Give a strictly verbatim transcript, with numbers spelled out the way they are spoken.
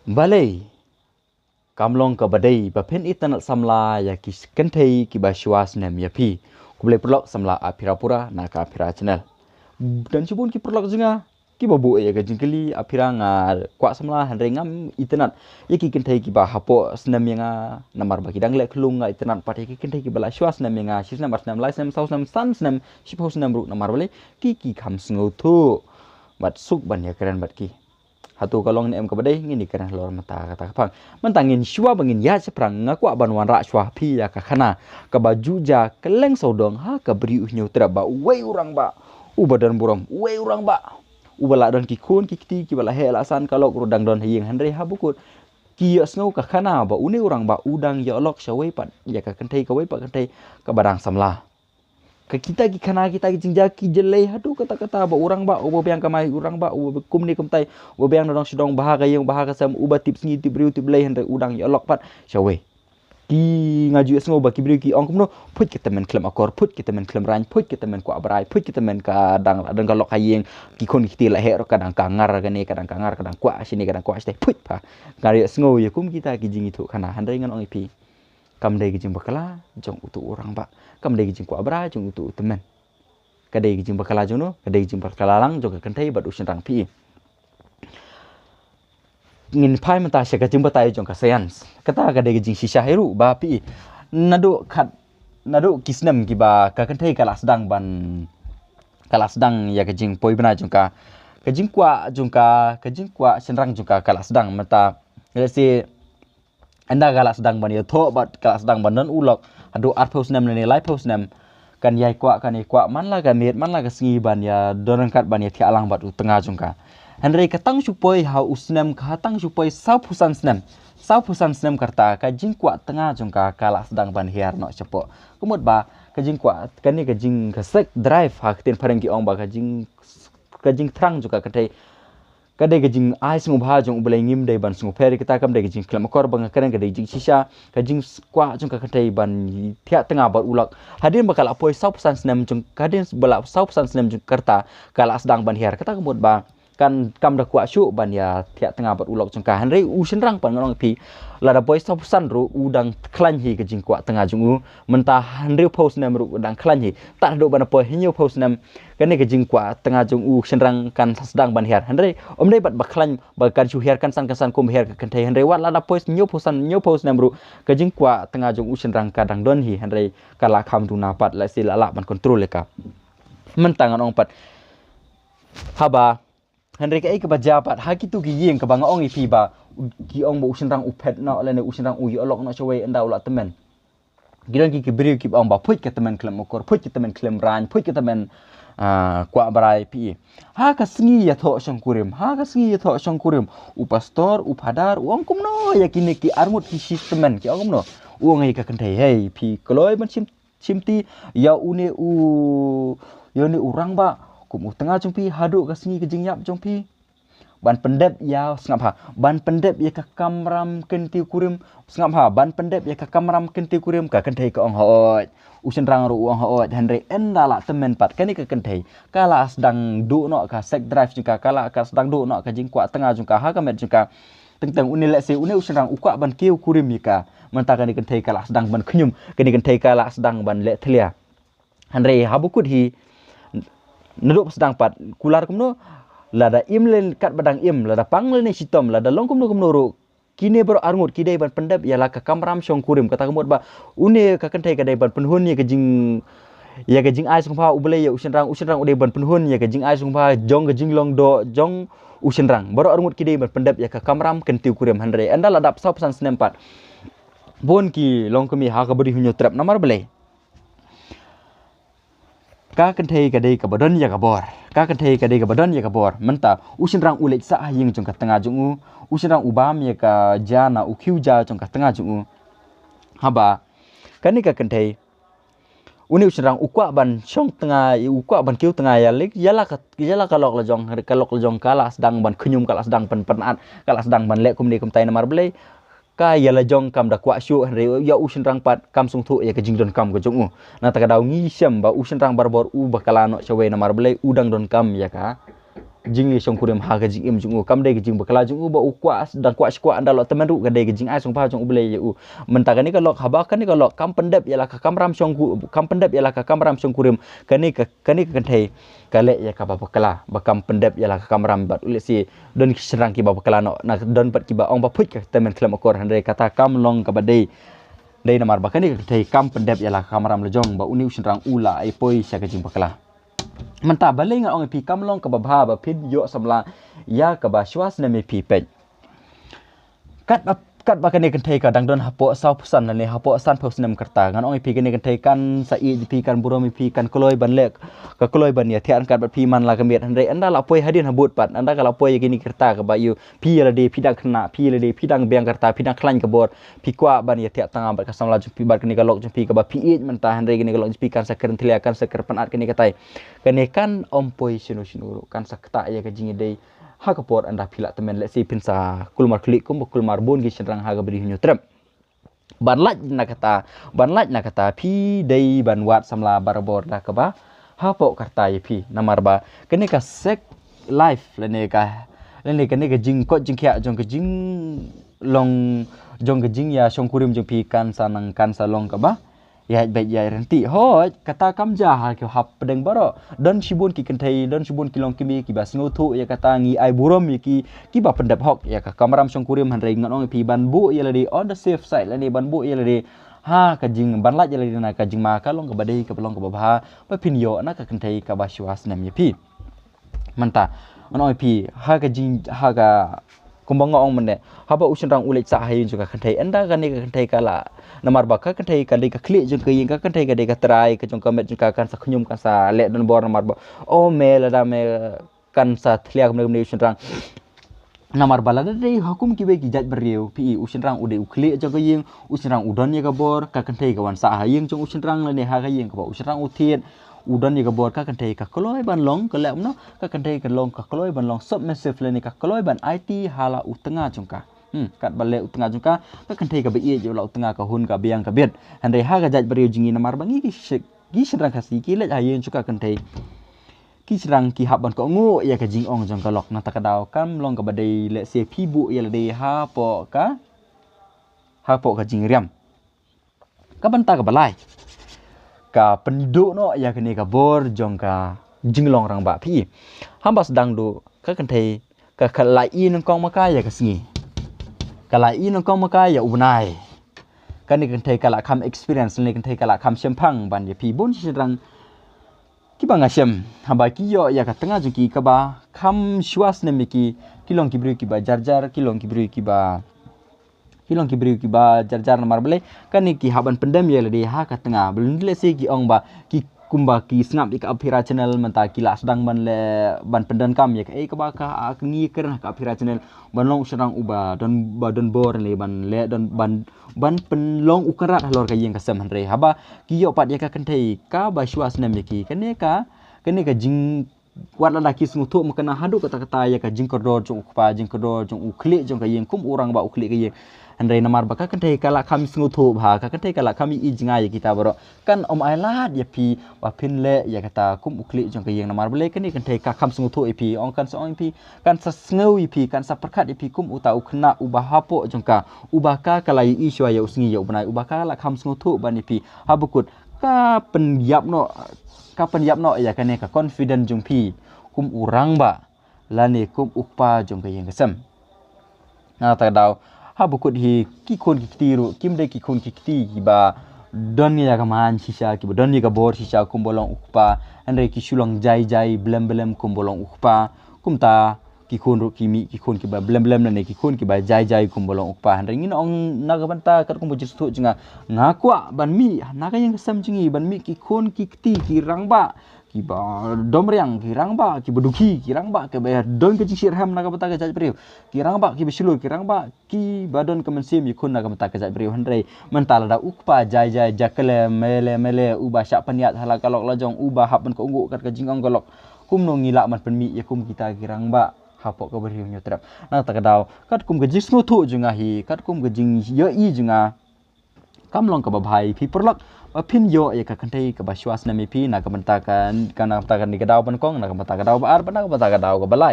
Balei kam long kaba dei ba phin itynnad samla ïa ki kynthei kiba shuwa snem ïa phi? Khublei paralok, samla Aphira Pura na ka Aphira Channel. Don shibun ki paralok jong nga kiba buh ïa ka jingkylli, Aphira, nga kwah samla hynrei ngam itynnad ïa ki kynthei kiba hapoh snem ïa nga, namar ba ki dang leh khlung. Nga itynnad pat ïa ki kynthei kiba la shuwa snem ïa nga, shi snem, ar snem, lai snem, saw snem, san snem, shiphew snem ruh, namar balei? Ki, ki kham sngewthuh bad suk ban ïakren bad ki. Hato ka long ne em kaba dei? Ngin ïakren halor mynta kata ka phang. Mynta ngin, shuwa ba ngin ïaid shaphrang, nga kwah ban wanrah shuwa ha phi ïa ka khana kaba ju jia kylleng sawdong ha ka Bri U Hynñiewtrep, ba uwei u rangbah uba don burom, uwei u rangbah uba la don ki khun ki kti kiba la heh la san, ka lok ruh dang don ha ïing, hynrei haba kut ki ïohsngew ka khana ba une u rangbah u dang ïoh lok shawei pat ïa ka kynthei, kawei pat kynthei kaba dang samla. Ka kita ki khana, kita ki jingjia ki jyllei haduh katta katta, ba u rangbah uba biang kamai, u rangbah uba kumne kumtai, uba biang na dong sha dong, bha ka ïing bha ka sem, uba tip sngi tip briew tip Blei, hynrei u dang ïoh lok pat shawei. Ki, nga ju ïohsngew ba ki briew ki ong kumno, phuit ka tymmen khlem akor, phuit ka tymmen khlem rain, phuit ka tymmen kwah brai, phuit ka tymmen ka dang la don ka lok ha ïing, ki khun ki kti la heh ruh ka dang kangar kane, ka dang kangar, ka dang kwah shane, ka dang kwah shate, phuit pha. Nga ïohsngew ïa kum kita ki jingïathuh khana, hynrei ngan ong ïa phi, kam dei ka jingbakla jong uto u rangbah, kam dei ka jingkwah brai jong uto u tymmen. Ka dei ka jingbakla jong no, ka dei ka jingbakla lang jong ka kynthei bad u shynrang, phi. Ngin phai mynta sha ka jingbatai jong ka science. Kata ka dei ka jingshisha hi ruh ba, phi, naduh khat, naduh ki snem kiba ka kynthei ka la sdang ban, ka la sdang ïa ka jingpoi bnai jong ka, ka jingkwah jong ka, ka jingkwah shynrang jong ka ka la sdang mynta. Let's say, ynda ka la sdang ban ïathoh bad ka la sdang ban don u lok, haduh arphew snem lane laiphew snem, kan ïai kwah, kan ïai kwah man la ka miet man la ka sngi ban ïa don ryngkat, ban ïa thiah lang bad u tnga jong ka. Hynrei ka tang shu poi ha u snem, ka tang shu poi sawphew san snem, sawphew san snem ka rta, ka jingkwah tnga jong ka ka la sdang ban hiar noh shapoh. Ka mut ba ka jingkwah, kane ka jing, ka sex drive ha ka ktien phareng ki ong ba ka jing, ka jingthrang jong ka kynthei, ka dei ka jingai sngewbha jong U Blei, ngim dei ban sngewpher. Kata kam dei ka jingkhlem akor ba nga kren, ka dei ka jingshisha. Ka jingkwah jong ka kynthei ban thiah tnga bad u lok, hadien ba ka la poi sawphew san snem jong, hadien ba la sawphew san snem jong ka rta, ka la sdang ban hiar. Kata ka mut ba kan, kam da kwah shuh ban ïa thiah tnga bad u lok jong ka. Hynrei u shynrang pat, ngan ong ïa phi, lada poi sawphew san ruh u dang khlaiñ hi ka jingkwah tnga jong u. Mynta hynriewphew snem ruh u dang khlaiñ hi. Tad haduh ban poi hynñiewphew snem, kane ka jingkwah tnga jong u shynrang kan sdang ban hiar. Hynrei ym dei pat ba khlaiñ ba kan shu hiar kynsan kynsan kum hiar ka kynthei. Hynrei wat lada poi hynñiewphew san, hynñiewphew snem ruh, ka jingkwah tnga jong u shynrang ka dang don hi, hynrei ka la kham duna pat, lehse la lah ban kontrol ïa ka. Mynta ngan ong pat, haba, hynrei kaei kaba jia pat ha kito ki ïing, kaba nga ong ïa phi ba ki ong ba u shynrang u phet noh lane u shynrang u ïoh lok noh shawei ynda u la tymmen. Ki don ki, ki briew kiba ong ba phuit ka tymmen khlem akor, phuit ka tymmen khlem rain, phuit ka tymmen, ah, kwah brai, phi. Ha ka sngi ïathoh shongkurim, ha ka sngi ïathoh shongkurim, u pastor, u phadar u ong kumno ïa kine ki arngut ki shi tymmen, ki ong kumno? U ong ïa ka kynthei, hei, phi kloi ban shim, shimti ïa une u, ïa une u rangbah kum u tnga jong phi haduh ka sngi ka jingïap jong phi? Ban pyndep ïa, sngap ha, ban pyndep ïa ka kamram kyntiew kurim. Sngap ha, ban pyndep ïa ka kamram kyntiew kurim. Ka kynthei ka ong hooid, u shynrang ruh u ong hooid. Hynrei ynda la tymmen pat, kane ka kynthei ka la sdang duh noh ka sex drive jong ka, ka la, ka sdang duh noh ka jingkwah tnga jong ka ha ka met jong ka. Teng teng une, lehse une u shynrang u kwah ban kiew kurim ïa ka. Mynta kane ka kynthei ka la sdang ban khñium, kane ka kynthei ka la sdang ban leh thlia. Hynrei haba kut hi, naduh ba sdang pat, kular kumno, lada im lane katba dang im, lada pang lane shitom, lada long kumno kumno ruh, kine baroh arngut ki dei ban pyndep ïa la ka kamram shongkurim. Kata ka mut ba une, ka kynthei ka dei ban pynhun ïa ka jing, ïa ka jingai sngewbha U Blei ïa u shynrang, u shynrang u dei ban pynhun ïa ka jingai sngewbha jong ka jinglong doh jong u shynrang. Baroh arngut ki dei ban pyndep ïa ka kamram kyntiew kurim. Hynrei ynda la dap sawphew san snem pat, bun ki longkmie ha ka Bri U Hynñiewtrep, namar balei? Ka kynthei ka dei kaba don ïa ka bor. Ka kynthei ka dei kaba don ïa ka bor. Mynta u shynrang u leit sah ha ïing jong ka tnga jong u. U shynrang u bam ïa ka ja na u khiew ja jong ka tnga jong u. Haba kane ka kynthei, une u shynrang u kwah ban shong tnga, u kwah ban kiew tnga ïa lei, ïa la ka, ïa la ka lok la jong, ka lok la jong ka la sdang ban khñium, ka la sdang ban pynat, ka la sdang ban leh kumne kumtai, namar balei? Ka ïa la jong kam da kwah shuh. Hynrei ïa u shynrang pat kam sngewthuh ïa ka jingdonkam ka jong u. Nangta ka daw ngi shem ba u shynrang barabor u bakla noh shawei, namar balei? U dang donkam ïa ka, jingïashongkurim ha ka jingim jong u. Kam dei ka jingbakla jong u ba u kwah, dang kwah shi kwah ynda la tymmen ruh, ka dei ka jingai shongpha jong U Blei ïa u. Mynta kane ka lok, haba kane ka lok kam pyndep ïa la ka kamram shongku, kam pyndep ïa la ka kamram shongkurim, kane ka, kane ka kynthei ka leh ïa kaba bakla ba kam pyndep ïa la ka kamram. Bad u lehse don ki shynrang kiba bakla noh, na don pat kiba ong ba phuit ka tymmen khlem akor, hynrei kata kam long kaba dei. Dei namar ba kane ka kynthei kam pyndep ïa la ka kamram la jong, ba une u shynrang u la ai poi sha ka jingbakla. Mynta balei ngan ong ïa phi kam long kaba bha ba phin ïoh samla ïa kaba shuwa snem ïa phi, peit. Katba, katba kane ka kynthei ka dang don hapoh sawphew san lane hapoh sanphew snem ka rta, ngan ong ïa phi kane ka kynthei kan sa ïeit ïa phi, kan burom ïa phi, kan kloi ban leh, ka kloi ban ïathiah ryngkat bad phi man la ka miet, hynrei ynda la poi hadien habud pat, ynda ka la poi ïa kane ka rta kaba ïoh phi ïa lade phi dang khynnah, phi ïa lade phi dang biang ka rta, phi dang khlaiñ ka bor, phi kwah ban ïathiah tang bad ka samla jong phi, bad kane ka lok jong phi kaba phi ïeit mynta, hynrei kane ka lok jong phi kan sa kren thlia, kan sa kren pynat kane katai. Kane kan ym poi shano shano ruh, kan sa ktah ïa ka jingïadei ha ka por ynda phi la tymmen. Lehse phin sa kulmar khlieh kumba kulmar bun ki shynrang ha kaba ïoh hynñiew trep. Ban lait na kata, ban lait na kata phi dei ban wad samla barabor da kaba hapoh ka rta ïa phi, namar ba kane ka sex life lane ka, lane kane ka jingkoit jingkhiah jong ka jinglong, jong ka jingïashongkurim jong phi kan sa nang, kan sa long kaba ïaid beit ïaid ryntih. Hooid, kata kam jia ha ki hapdeng baroh. Don shibun ki kynthei, don shibun ki longkmie kiba sngewthuh ïa kata, ngi ai burom ïa ki, kiba pyndep hok ïa ka kamram shongkurim, hynrei ngan ong ïa phi ban buh ïa lade on the safe side lane ban buh ïa lade ha ka jing, ban lait ïa lade na ka jingma ka long kaba dei, kaba long kaba bha ba phin ïoh na ka kynthei kaba shuwa snem ïa phi. Mynta ngan ong ïa phi ha ka jing, ha ka, kumba nga ong mynne, haba u shynrang u leit sah ha ïing jong ka kynthei, ynda kane ka kynthei ka la, namar ba ka kynthei ka dei ka khlieh jong ka ïing, ka kynthei ka dei ka trai ka jong ka met jong ka, kan sa khñium, kan sa leh donbor, namar ba, o me, lada me kan sa thlia kumne kumne u shynrang. Namar ba lada dei ha kum kiwei ki jait briew phi i, u shynrang u dei u khlieh jong ka ïing, u shynrang u don ïa ka bor, ka kynthei ka wan sah ha ïing jong u shynrang lane ha ka ïing kaba u shynrang u thied, u don ïa ka bor, ka kynthei ka kloi ban long, ka leh kumno, ka kynthei ka long, ka kloi ban long submissive lane ka kloi ban aiti ha la u tnga jong ka. Hmm, katba leh u tnga jong ka, ka kynthei kaba ïeit ïa u la u tnga, ka hun ka biang ka bit. Hynrei ha ka jait briew jong ngi, namar ba ngi ki shi-, ki shynrang Khasi ki leit ha ïing jong ka kynthei, ki shynrang ki hap ban kohnguh ïa ka jingong jong ka lok. Na kata ka daw kam long kaba dei lehse phi buh ïa lade hapoh ka, hapoh ka jingriam. Ka bynta kaba lai, ka pynduh noh ïa kane ka bor jong ka jinglong rangbah phi. Haba sdang duh, ka kynthei ka, ka la i nyngkong ma ka ïa ka sngi, ka la i nyngkong ma ka ïa u bnai. Kane ka kynthei ka la kham experience, kane ka kynthei ka la kham shemphang ban ïa phi. Bun shi shynrang kiba nga shem, haba ki ïoh ïa ka tnga jong ki kaba kham shuwa snem ïa ki, ki long ki briew kiba jar jar, ki long ki briew kiba, ki long ki briew kiba jar jar, namar balei, kane ki hap ban pyndem ïa lade ha ka tnga. Balei, lehse ki ong ba ki, kumba ki sngap ïa ka Aphira channel, mynta ki la sdang ban leh, ban pyndonkam ïa kaei kaba ka, ka ngi kren ha ka Aphira channel, ban long u shynrang uba don, ba don bor lane ban leh don, ban, ban pynlong u kynrad halor ka ïing ka sem. Hynrei haba ki ïoh pat ïa ka kynthei kaba shuwa snem ïa ki, kane ka, kane ka jing, wat lada ki sngewthuh mynta haduh katta katta ïa ka jingkordor jong u kpa, jingkordor jong u khlieh jong ka ïing, kum u rangbah u khlieh ka ïing. Hynrei namar ba ka kynthei ka la kham sngewthuh bha, ka kynthei ka la kham i jngai ïa kita baroh, kan ym ailad ïa phi ba phin leh ïa kata kum u khlieh jong ka ïing. Namar balei, kane ka kynthei ka kham sngewthuh ïa phi, ong, kan sa ong ïa phi, kan sa sngew ïa phi, kan sa pyrkhat ïa phi kum uta u khynnah uba hapoh jong ka, uba ka, ka la i shuwa ïa u sngi ïa u bnai, uba ka la kham sngewthuh ban ïa phi. Haba kut ka pynïap noh, ka pynïap noh ïa kane ka confident jong phi kum u rangbah lane kum u kpa jong ka ïing ka sem. Na kata ka daw, haba kut hi, ki khun ki kti ruh kim dei ki khun ki kti kiba don ïa ka man shisha, kiba don ïa ka bor shisha kumba long u kpa. Hynrei ki shu long jai jai, blem blem kumba long u kpa. Kumta ki khun ruh ki mih ki khun kiba blem blem lane ki khun kiba jai jai kumba long u kpa. Hynrei ngin ong na ka bynta katkum ka jingsngewthuh jong nga, nga kwah ban mih na ka ïing ka sem jong ngi, ban mih ki khun ki kti ki rangbah kiba domriang, ki rangbah kiba dukhi, ki rangbah kiba don ka jingshitrhem na ka bynta ka jaitbynriew, ki rangbah kiba shlur, ki rangbah kiba don ka mynsiem ïakhun na ka bynta ka jaitbynriew. Hynrei mynta lada u kpa jai jai, jakhle, mele mele, uba shah pynïaid ha la ka lok la jong, uba hap ban kohnguh kat ka jingong ka lok, kumno ngi lah ban pynmih ïa kum kita ki rangbah hapoh ka Bri U Hynñiewtrep? Na kata ka daw, katkum ka jingsngewthuh jong nga hi, katkum ka jingïohi jong nga, kam long kaba bha ïa phi paralok ba phin ïoh ïa ka kynthei kaba shuwa snem ïa phi na ka bynta ka, ka, na ka bynta kane ka daw ba nyngkong, na ka bynta ka daw ba ar, bad na ka bynta ka daw kaba lai.